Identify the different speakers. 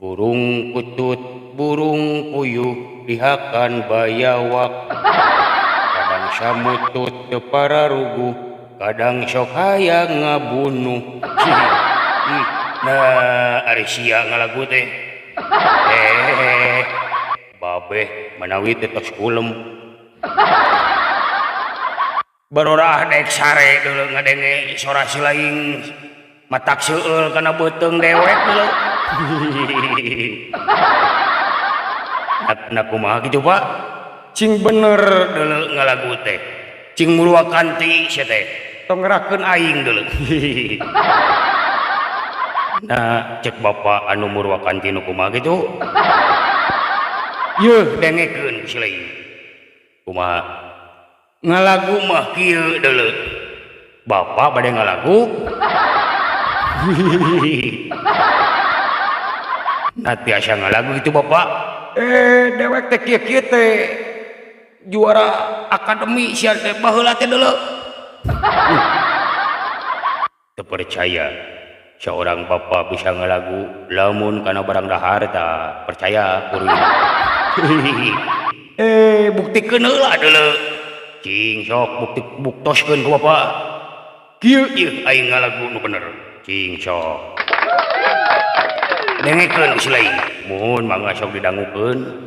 Speaker 1: Burung kutut, burung puyuh dihakan bayawak. Kadang samutut teu pararuguh, kadang sok hayang ngabunuh. Nah, ari sia ngalagu teh. Eh, babeh manawi teh tos kulem. Barorah dek sare deuleu ngadenge sora si laing matak seueul kana beuteung dewek deuleu. Nah, kumaha kitu Pak? Cing bener deuleu ngalagu teh. Cing murwakanti sia teh. Tong ngerakeun aing deuleu. Nah, cek bapak anu murwakanti nu kumaha kitu? Yeuh dengekeun si laing. Kumaha? Ngalagu mah kieu deuleu. Bapak bade ngalagu. Nah, tiasa ngalagu itu bapak. Dewek teh kieu-kieu teh juara akademi sia teh baheula teh deuleu. Teu percaya seorang bapak bisa ngalagu lamun kana barang dahar tah percaya kuring. Buktikeun heula deuleu. Cing sok bukti buktoskeun ku bapak. Kieu ieu aing ngalagu nu bener. Cing sok. Dengekeun si lain. Muhun mangga sok didangukeun.